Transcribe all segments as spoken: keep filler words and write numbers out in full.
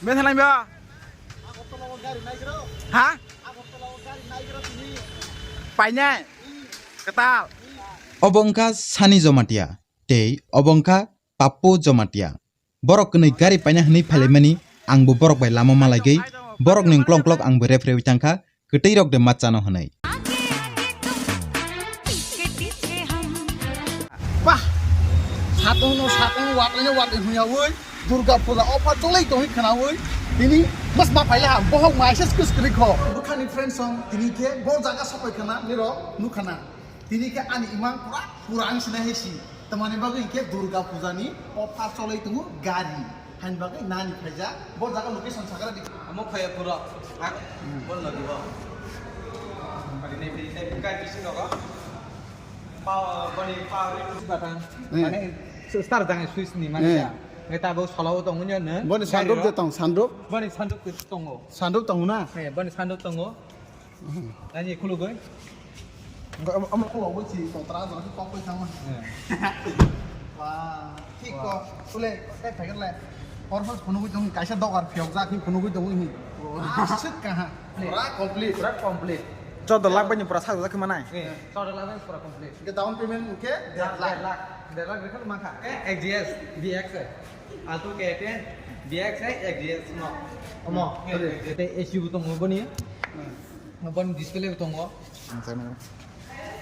Betha nai ba? Ha? Painai? Kwtal? Obo wngkha Sani Jomatia tei obo wngkha Pappu Jomatia. Borok kwnwi gari paina hwnwi phailaimani, angbo borok bai lama malaigwi borokni uklok uklok angbo rep rewi thangkha, kwtwi rok de ma chano hwnwi. Bah! Satung no satung, watwi no watwi hwnyawi, Durga Puja offer cholai tongwi khwnawi, tini mas ma phaila ha, bohok maisa kwskwrwi kho. Bwkhani friend song, tini khe bo jaga sokoi khwna, nirok nukha na. Tini khe ani imang pura, pura ang sinai hai si. Tamani bagwi hinkhe Durga Puja ni offer cholai tongo gari. Haini bagwi nani khaijak. Bo jaga location sakra di. Amo khaya pura. Ak, hmm, bol lagi bo. Bari nai bari nai bukai bising rogo. Power, boni power. Batang. Hmm. Mane, start jangai switch ni mane, hmm, ya. Ngai ta bo solo tongo nya ne. Boni sunroof je tong, sunroof? Boni sunroof tongo. Sunroof tongo na? He, boni sunroof tongo. Ani khulugwi. Omo khulugwi si kotra jora si kokoi thangma. Wah, thik ko. Sule, tek thagir le. Hor hor phunugwi tong kaisa dogar phiyok jak hi phunugwi tong hi. Aswk kaha. Pura complete. Pura complete. Chordo lakh bai ni pura sajak jak manai. Chordo lakh bai pura complete. Ke down payment ke der lakh. Der lakh. Der lakh rekha mangkha. X G S, B X. Alto K ten, B X, X G S no. Omo. Te A C bo tongo boni. Boni display bo tongo.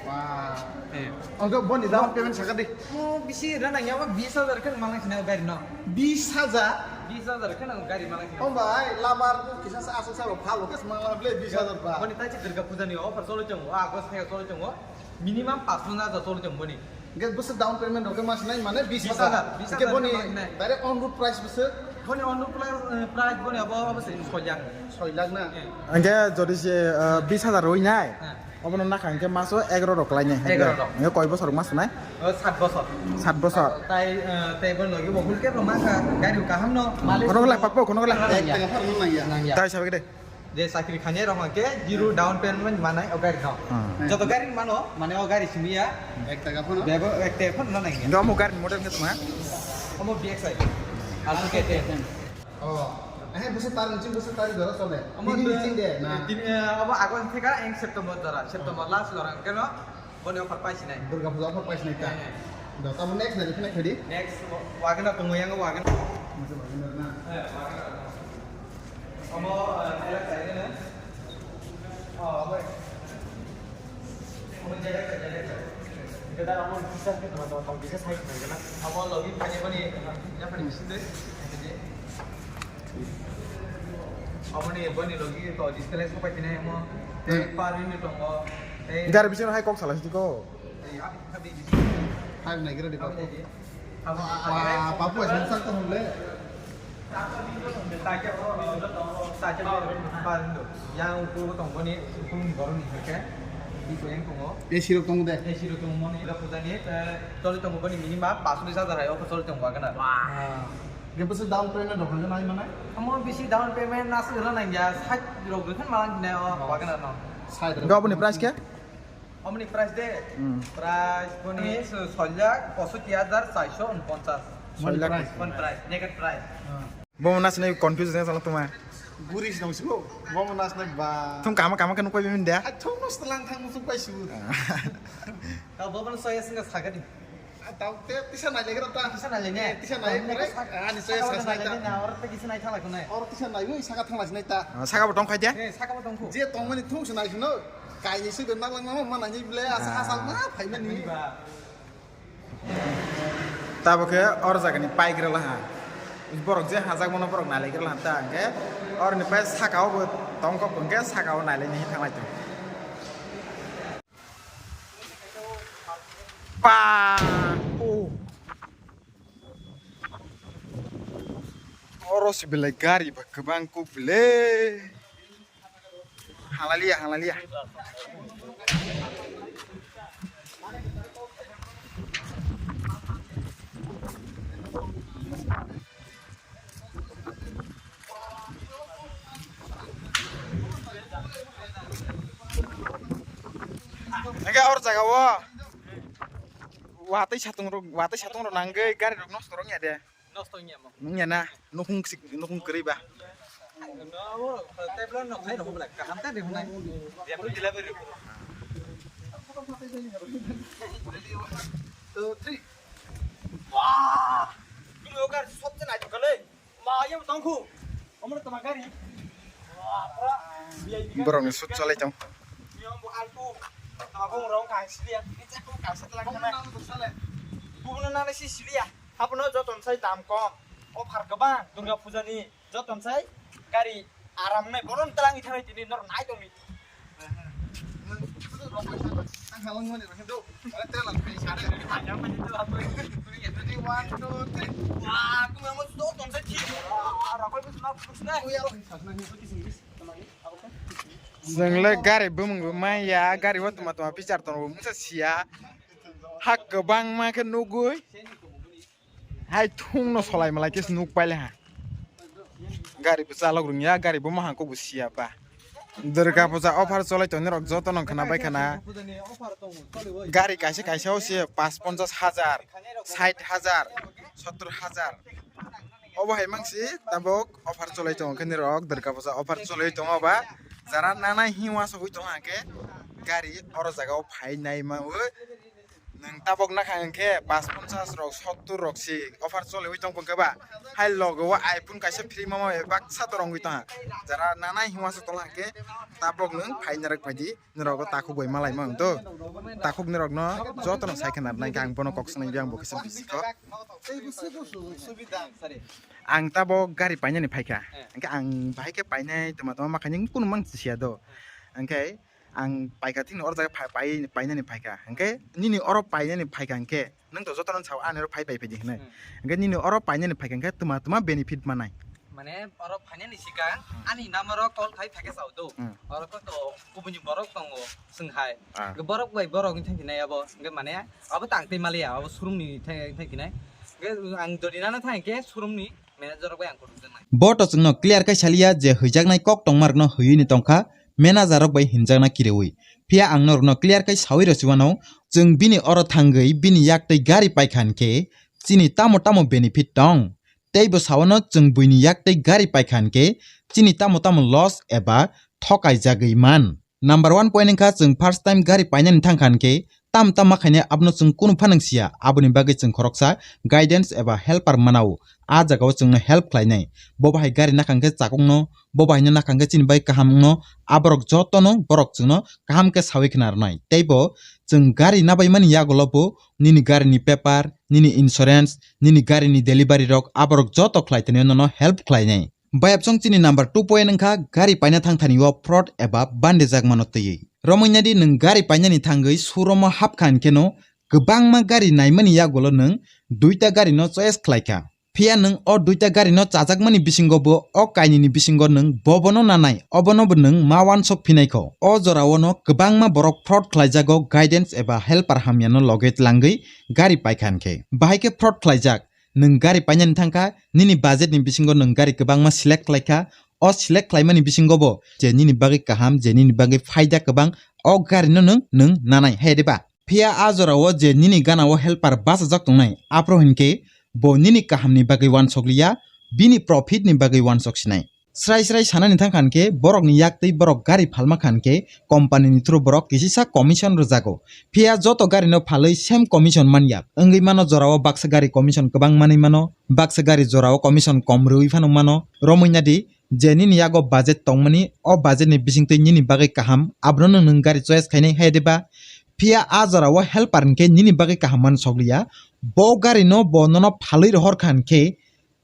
Wah. Eh. Oke, boni down payment sakha di. Mo bisi rana ya ba bis hajar khe manang sina gari no. Bis hajar? Bis hajar khe nang gari manang sina. Oh bhai, labar kisa sa asuk sa phalo khe manang le bis hajar ba. Boni tai Durga Puja ni offer choli tongo, August theke choli tongo. Minimum paanch hajar choli tongo boni. Hingke bwswk down payment rok khe ma sinai mane bis hajar. Bis hajar, bis hajar. Hingke boni khe ma sinai. Direct on road price bwswk? Boni on road price, eh, price boni abo, abo se soi lakh. Soi lakh na? Eh. Hingke jodi se, eh, bis hajar roi nai, eh, obono nakha hingke maso egaroh rok lai nai. Egaroh rok. Hingke koi bosor ma sinai? Oh, sat bosor. Sat bosor. Tai, eh, tai boni logi bo full cap rok ma kha, gari kaham no, mileage. Kono lai pakpo, kono lai. Ek taka phano nangya. Nangya. Tai sabe de. Je chakri khainai rok hwnkhe zero down payment manai o gari no. Hmm. Joto gari mano, mane o gari simi ya. Ek taka phano? Bego ek taka phano nang ya. Omo gari ni model khe tma? Omo B X I. Alto K ten. Oh. Eh, bwswk tar nung ching bwswk tar jora chole? Omo tini ni ching de na? Tini, eh, omo agon theka eng September jora. September last jora hwnkhe no. Boni offer pai sinai. Durga Puja offer pai sinai ta. Eh, eh. Do, tamo next nai khna khadi? Next, wa-, WagonR tongo yang WagonR. Masa WagonR na? Eh, WagonR. Omo, eh, nai lak sai ne? Oh, bai. Omo jai lak sai, jai lak sai. Kita omo bisa kita teman-teman bisa sai kita. Omo login kanya bani, ya bani mesin deh. Aboni boni logi to display sopai tini mo. Tei par ini tongo. Tei gari bising hai kok salah sih kok. Tei abi abi bising. Hai nai gira di papu. Abo wah, papu aja musak tuh le. Tacha tacha par indo. Yang ukur tongo ni ukur ni baru ni ke. Di ko yang tongo. Eh, sirok tongo de. Eh, sirok tongo mo ni. Ila puja ni, eh, toli tongo boni minimum paanch hajar hai, opo toli tongo agana. Wah. Ge bwswk down payment rok hwnwi nai manai? Omo bisi down payment na swi rw nang ya, sait rok rw khan malang hinai o, oh, WagonR no. Sait rok. Ga oboni price khe? Omoni price de? Hmm. Price boni soi lakh posotti hajar charso unponchas. Soi lakh. Boni price, naked price. Hmm. Bo na sini confuse ne salang tuma. Guri sini siko. Bo na sini ba. Thung kama kama kan koi bin dia. Ai thung no selang thang musu pai su. Ka bo ban soya singa sagadi. Tao te tisa nai legra ta. Tisa nai lene. Tisa nai kore. Ani soya sas nai ta. Oro te kisa nai thala kunai. Oro tisa nai ui saka thangla sinai ta. Saka bo tong khai dia? Eh, saka bo tong khu. Je tong mani thung sinai sino. Kai ni sui de nang lang mama mana ni ble asa asa ma phai mani. Tabo khe oro jaga ni paigra laha. Borok je hajak mano borok nai legra laha ta hingke. Oro ni pai saka o bo tong kok hingke saka o nai le ni thanglai tong. Pa! Oh. Oro se belai gari ba kwbang kuk belai. Halaliya, halaliya. Hingke or jaga o watwi satung rok, watwi satung rok nangwi gari rok nosto rok ya de. Nungya na, nukung sik, nukung kwrwi ba. Two, three. Wah! Kunu kar sot se nai kale. Ma, yang tongku. Omor tama gari. Borokni shoot chalai tong. Yang bu altu. Tama kong rong kang siliya. Ini cek kong kang sat lagi na. Bubuno nana si siliya. Hapono joton sai dam kom. Offer kwbang Durga Puja ni. Joton sai gari aram nai boron telang itha bai tini nor nai tongni. Chwng le gari bumung bo manya, gari o tuma tuma bichar tongo, mungsa siya. Hak kwbangma khe nugui. Hai thung no solai malai khe nuk paile ha. Gari bo chalok rung ya, gari bo mahang kok bo siya ba. Durga puja offer cholai tong nirok joto no khna bai khna. Gari kaisa kaisa o se pas ponchas hajar, sait hajar, sottor hajar. Obo hai mangsi tabok offer cholai tong khe nirok Durga puja offer cholai tong ba. Jara nanai hiwa sogwi tong hang khe gari oro jaga o phai nai ma o. Nwng tabok nakha hwnkhe pas ponchas rok, sottor rok si offer choli wi tong khe ba. Hai logo o iPhone kaisa free mama bai baksa torong wi tong. Jara nanai hiwa se tong hwnkhe tabok nwng phaina rok phaidi norok takhuk bai malai ma wng to. Takhuk norok no joto no sai khna nai ang bono kok sanai ang bo kisa bisi kho. Ang tabok gari painani phaikha. Hwnkhe ang bahai khe painai tuma tuma makhaini kunu mang siya do. Hwnkhe ang paikha thikno oro jaga phai-, pai-, painani phaikha. Hwnkhe nini oro painani phaikha hwnkhe nwng to jotono sao ani oro phai pai phaidi hinwi. Hmm. Hwnkhe nini oro painani phaikha hwnkhe tuma tuma benefit manai. Mane oro phainani sikang ani number o call khai phaikha sao do. Hmm. Oro ko to kubuni borok tongo swng hai. Ah. Hwnkhe borok bai borok wngthang hinai abo. Hwnkhe mane abo tang tei maliya abo showroom ni thang thang hinai. Hwnkhe ang jodi nana thang hwnkhe showroom ni manager rok bai ang kutung janai. Bo to chwngno clear khe saliya je hwijaknai kok tongmarokno hwiyuni tongkha. Manager rok bai hinjakna kireui. Phiya ang norokno clear khe saui rw siwano, chwng bini oro thangwi bini yaktwi gari paikha hwnkhe chini tamo tamo benefit tong? Tei bo sawano chwng buini yaktwi gari paikha hwnkhe chini tamo tamo loss eba thokaijagwi man? Number one point wngkha chwng first time gari painani thangkha hwnkhe tam tam ma khainai abono chwng kunu phanang siya, aboni bagwi chwng khoroksa guidance eba helper manao. A jagao chwngno help khlainai. Bo bahai gari nakhang khe chakungno, bo bahaino nakhang khe chini bai kaham wngno, aborok jotono borok chwngno kaham khe saui khna rwnai. Tei bo chwng gari nabaimani yagulo bo nini garini paper, nini insurance, nini garini delivery rok aborok joto khlai tini nono help khlainai. Bayapsong chini number two point wngkha gari paina thangthani o fraud eba bandijak mano twiwi. Romwi nadi nwng gari painani thangwi showroom o hapkha hwnkhe no kwbangma gari naimani yagulo nwng duita gari no choice khlaikha. Phiya nwng o duita gari no chajakmani bisingo bo o kainwini bisingo nwng bobono nanai, obono bo nwng ma wansok phinai kho. O jorao no kwbangma borok fraud khlaijago guidance eba helper hamya no loge tlangwi gari paikha hwnkhe. Bahai khe fraud khlaijak, nwng gari painani thangkha, nini budget ni bisingo nwng gari kwbangma select khlaikha, o select khlaimani bisingo bo je nini bagwi kaham, je nini bagwi phaida kwbang, o gari no nwng, nwng nanai hai de ba. Phiya a jorao je nini gana o helper bachajak tongnai, aphuru hinkhe bo nini kahamni bagwi wansok liya, bini profit ni bagwi wansok sinai. Srai srai sanani thangkha hinkhe borokni yaktwi borok gari phalma kha hinkhe company ni through borok kisisa commission rwjago. Phiya joto gari no phalwi same commission manya. Wngwi mano jorao baksa gari commission kwbang manwi mano, baksa gari jorao commission kom rwui phano mano. Romwi nadi je nini yago budget tongmani, o budget ni bisingtwi nini bagwi kaham, abono nwng gari choice khainai hai de ba? Phiya a jorao helper hinkhe nini bagwi kaham mano sokliya. Bo gari no bo nono phalwi rohor kha hinkhe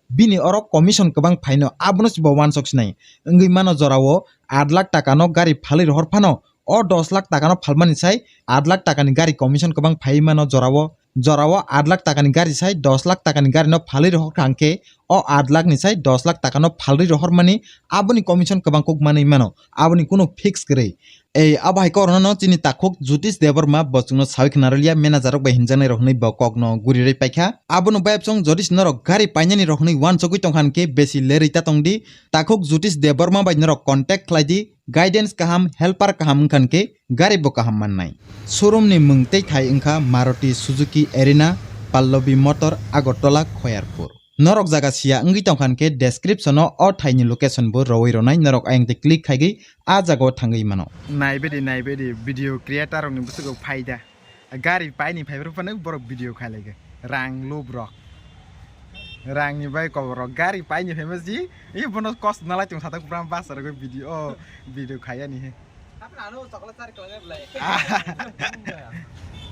bini oro commission kwbang phaino, abono se bo wansok sinai. Wngwi mano jorao aat lakh taka no gari phalwi rohor phano, o dos lakh taka no phalmani sai aat lakh taka ni gari commission kwbang phaiwi mano jorao. Jorao aat lakh taka ni gari sai dos lakh taka ni gari no phalwi rohor kha hinkhe o aat lakh ni sai dos lakh taka no phalwi rohor mani, aboni commission kwbang kuk manwi mano, aboni kunu fix kwrwi. Ei, abo hai korokno no chini takhuk Jyotish Debbarma bo chwngno sawi khna rwliya, manager rok bai hinjaknai rok hwnwi bo kokno guri rwi paikha. Abono bayapsong jodi se norok gari painani rok hwnwi wansugwi tongkha hinkhe besi lerwi ta tongdi. Takhuk Jyotish Debbarma bai norok contact khlai di, guidance kaham, helper kaham wngkha hinkhe gari bo kaham mannai. Showroom ni mwng tei thai wngkha Maruti Suzuki Arena, Pallavi Motor, Agartala, Khoyarpur. Norok jaga siya wngwi tongkha hwnkhe description o o thaini location bo rowui ronai norok ayang tei click khaigwi a jaga o thangwi mano. Naibedi, naibedi, video creator rokni bwswk phaida. Gari paini phaibrok phano borok video khailaiga. Rang lub rok. Rangni bai kobor rok. Gari paini phaima ji, i bono kos nalai tong satok bram bus rok video, o video khaiyani he.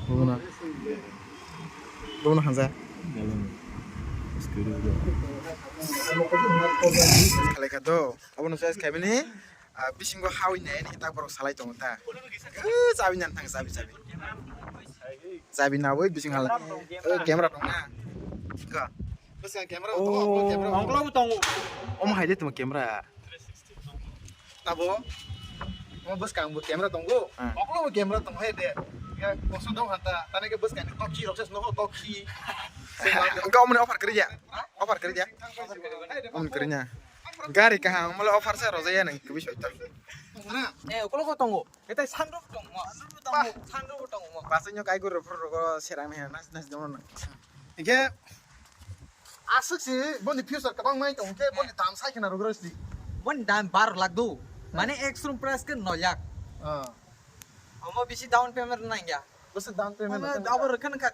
Bono. Bono hanja. Khalai kha do. Abono size khaimani. Ah, bisingo hawi nai ni tak borok salai tongo ta. Eh, chabi nan thang chabi chabi. Chabi na boi bising hala. Eh, camera tong na. Ka. Bwskang camera tong, oh, camera. Ongklo bo tongo. Omo hai de tuma camera. Tabo. Omo bwskang bo camera tongo. Ah. Ongklo bo camera tong hai de. Ya, koso dong hata. Tane ke bwskang ni tokhi rok ses no tokhi. Engka omoni offer kri ya. Offer kri ya. Omoni kri ya. Gari kaham, molo offer se rojaya nang kibi soita. Eh, ukolog tongo. Etai sandro tongo. Sandro tongo. Sandro tongo. Pasai nyo kai guru phuru rogo serang ne nas nas jono nang. Ike asuk si boni future kabang mai tong ke boni dam sai khena rogro si. Boni dam bar lakh do. Mane ek showroom price ke noi lakh. Ah. Omo bisi down payment nangya. Bisi down payment. Omo abo rwkha nangkha.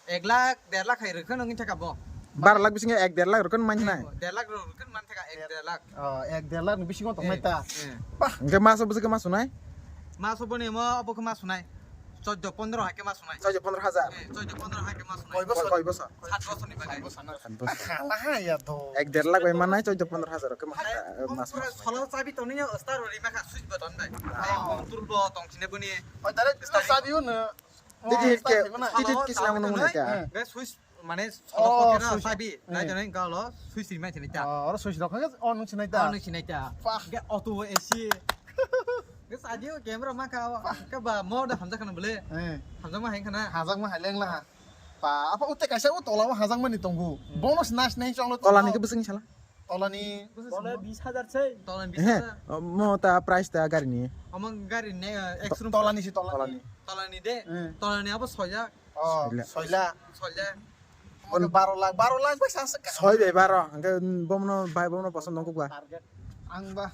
Ek lakh, der lakh hai rwkha nangwi thaka bo. Bar lakh bisingo ek der lakh rwkha man hinai. Der lakh rwkha man thaka ek der lakh. Oh, ek der lakh ni bisingo tong nai ta. Eh. Bah, hingke maso bwswk ma sunai? Maso boni mo abo khe ma sunai. Choddo pondro hai khe ma sunai. Choddo pondro hajar. Eh, choddo pondro hai khe ma sunai. Koi bosor? Koi bosor? Sat bosor ni bagwi. Sat bosor. Hala ha ya do. Ek der lakh bai manai choddo pondro hajar khe ma, eh, mas mas. Solo chabi tongni star ri ma kha switch bo ton dai. Ai, tur bo tong chine boni. Oi, direct star chabi uno. Titi ke, titi kisna munu munu ka. Be switch mane solo pocket na switch. Sabi, nai jani galo switch ri mai tini ta. Oh, oro switch rok khe on nung sinai ta. On nung sinai ta. Pah. Ge auto A C. Ge sadio camera ma ka, ka ba mo da hamja kana bole. Eh. Hamja ma hai kana. Hajak ma hai leng la ha. Pa, apa utte kaisa u tola o hajak mani tongo. Bonus nas nai chong lo. Tola ni ke bising sala. Tolani. Tolani bis hajar sei. Tolani bis hajar. Mo ta price ta gari ni. Omo gari ni, eh, ek showroom. Tolani si tolani. Tolani. Tolani de. Eh. Tolani abo soya. Oh, soila. Soila. Soila. Omo baro lakh, baro lakh bai sa sa. Soi bai baro. Angke bomno bai bomno poson nongkuk ba. Target. Ang ba.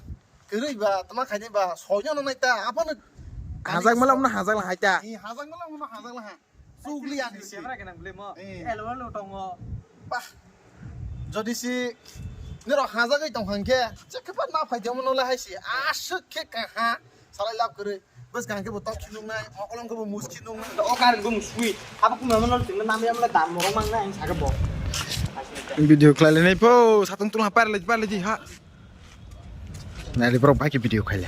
Kerei ba, tama khaini ba, soya no nai ta. Apa no. Hajak mala mo hajak la hai ta. Ni hajak mala mo hajak la ha. Chukli ani si. Camera kenang bwle mo. Eh. L one lo tongo. Bah. Jodi si nero hajagwi tong hangke, chekhepa na phai tongmo nole hai si. Aswk khe kaha. Salai lab kwrwi. Bwskang khe bo tok khinung nai, okolong khe bo mus khinung nai. O karin bo musui. Abo kuma mo nol tingna nam yamla dam morong mang nai ang saka bo. Video khlai le nai po, satung tung ha par le par le di ha. Nari borok bai khe video khaile.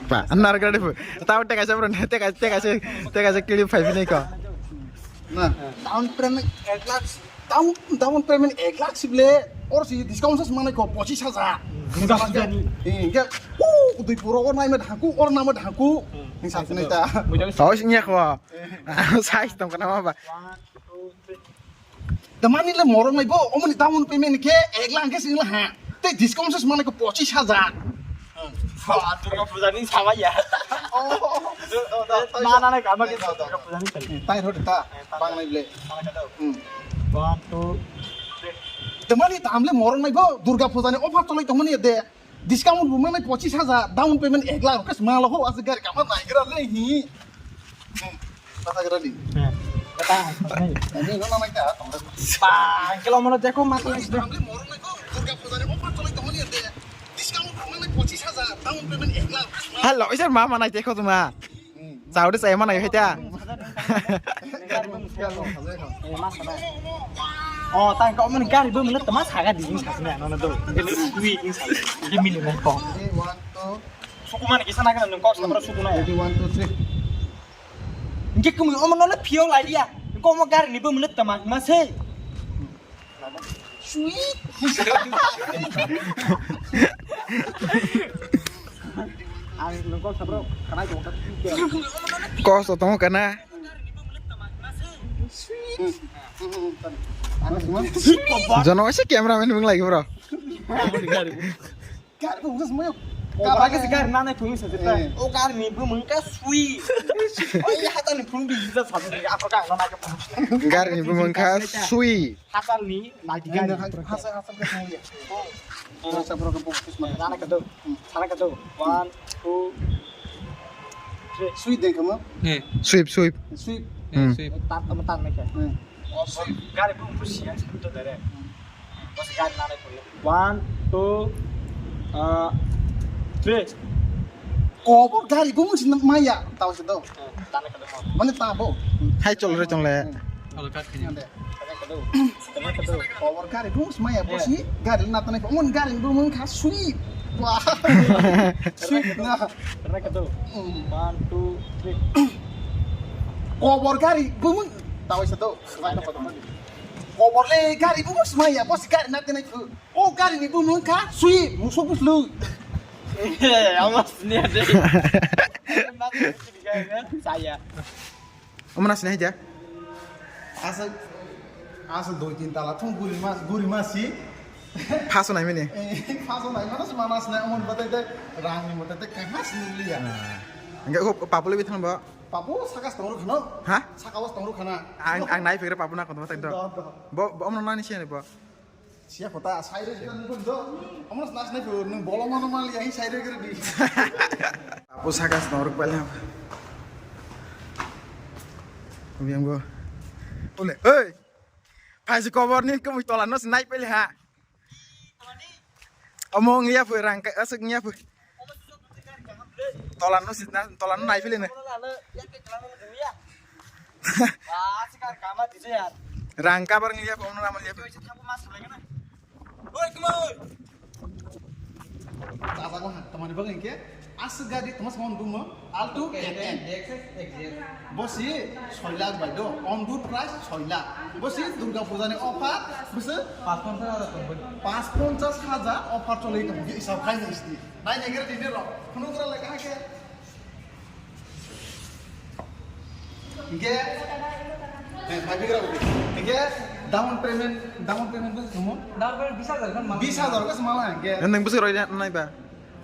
Ba, narwk radi. Tamo teka sa bro, teka, teka sa, teka sa clip phai bini ko. Na, down payment ek lakh. Down, down payment ek lakh sible, or si discount sa manai ko pochis hajar. Durga puja ni. Eh, ke, uh, dui puro or nai ma dhaku, or nama dhaku. Ni sa nai ta. Tau sing ya ko. Size tong kana ma ba. Tamani le morok nai bo, omoni down payment ke ek lakh ke sing la ha. Te discount sa manai ko pochis hajar. Durga puja ni sama ya. Oh. Mana na kama ke Durga puja ni. Tai ro ta. Bang nai le. Hmm. One, two, three. Tamani tam le morok nai bo Durga puja ni offer tolai tongmani de. Discount bo manai pochis hajar, down payment ek lakh rupees malo ho, asik gari kama nai gira le hi. Hmm. Kata gira di. Kata. Ani no nai ta. Ba, kilo mana deko mati. Tamani tam le morok nai bo Durga puja ni offer tolai tongmani de. Discount bo manai pochis hajar, down payment ek lakh rupees malo. Hello, isar mama nai deko tuma. Chawri chai manai hai ta. O, tang ko mani gari bo mano tama saga di jing sakni ano do. Ini sweet ni sakni. Ini mili mo ko. Suku mana kisa nak nung kok sabra suku na. Ini kumi omo no le pio lai dia. Ko mo gari ni bo mano tama ma se. Sweet. Ang nungkol sabro kanai tong tak. Kos to tongo kana. Jono se cameraman mung lagi bro. Gari bo udas moyo. Kabra ke gari nanai phung sa jeta. Eh. O gari ni bumung kha sui. Oi, hata ni phung di sa sa. Apa ka na ka phung. Gari ni bumung kha sui. Hata ni na di gari. Hasa, hasa ke phung ya. Hasa bro ke phung. Nana ka do. Sana ka do. One, two, three. Sui den kama. Eh. Sweep, sweep. Sui. Eh, hmm. Sui. Tar, tar, tar, tar, tar. Hmm. Gari bumung kha sui ya, to dare. Bos gari nanai phung. One, two, uh, three. Kobor gari bumung si maya. Tahu sih tahu. Mana tahu? Hai, chol re, chol le. Ande. Kobor gari bumung si maya, bos ni gari na tanai. Mon gari bumung kha sui. Wah. Sui na. Hmm. One, two, three. Kobor gari bumung. Tahu sih tahu. Kobor le gari bumung si maya, bos gari na tanai. O gari ni bumung kha sui, musuk muslu. Ama sini ada. Saya. Omo na sini aja. Asal, asal doi tin tala thung guri mas, guri mas si. Phaso nai mini. Eh, phaso nai mana sih mana sih nai omo batai tai rang ni batai tai kama sih liya. Enggak, kok papule bitang ba. Papu sakas tongru khano. Hah? Sakawas tongru khana. Ang, ang nai pegre papu na kono batai do. Do, do. Bo, bo omo nani sini bo. Siya kota, side roi jikha nung do. Amo nas nai phu, nung bolo mano mal ya, hi side roi kiri di. Apo saka snorok pala. Biang go. Ole, oi. Phaisi kobor ni kemui tola no nai pele ha. Omo ngiya phu rang ka asuk ngiya phu. Tola no sitna, tola no nai pele ne. Rang kabar ngiya phu, omo na mal ya phu. Oi, kemoi. Chajak wah, tamani bagwi hinkhe aswk gari tongma samani bumung Alto K ten. Bosi soi lakh bai do, on road price soi lakh. Bosi Durga Puja ni offer, bosi pas ponchash hajar tongbai. Pas ponchash hajar offer choli tongo, hisab khai ni isti. Nai nai gari dini rok, phunuk rok lai kahake. Hingke, eh, bai bigra bo. Hingke, down payment, down payment bwswk tongmo? Down payment bis hajar kan mangkha. Bis hajar bwswk mangkha hingke. Nang bwswk roi nai ba?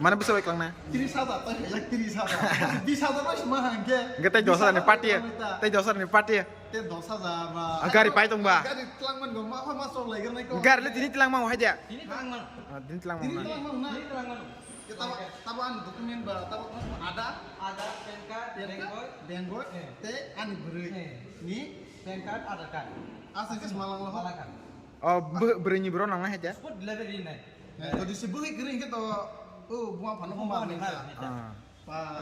Mane bwswk roi klang na? Tris hajar, tei hai jak tris hajar. Bis hajar bai sima hingke. Hingke tei dos hajar ni party. Tei dos hajar ni party. Tei dos hajar ba. Ah, gari pai tong ba? Gari tlang man go, ma, ma, ma sok lai gernai ko. Gari le tini tlang mang hai dia. Tini tlang mang. Ah, tini tlang mang. Tini tlang mang na. Tini tlang mang. Ye tabo, tabo ani document ba, tabo Aadhaar, Aadhaar, pan card, pan card, bank boy. Bank boy, eh, tei ani bwrwi, eh, ni pan card, Aadhaar card. Aswk khe smalang lo. Smalang kha. Oh, bw-, bwrwi ni bwrwi nang nai hai de? Spot delivery nai. Eh, jodi se bwrwi kwrwi hwnkhe to, oh, buma phano buma phano nai. Ah. Ba.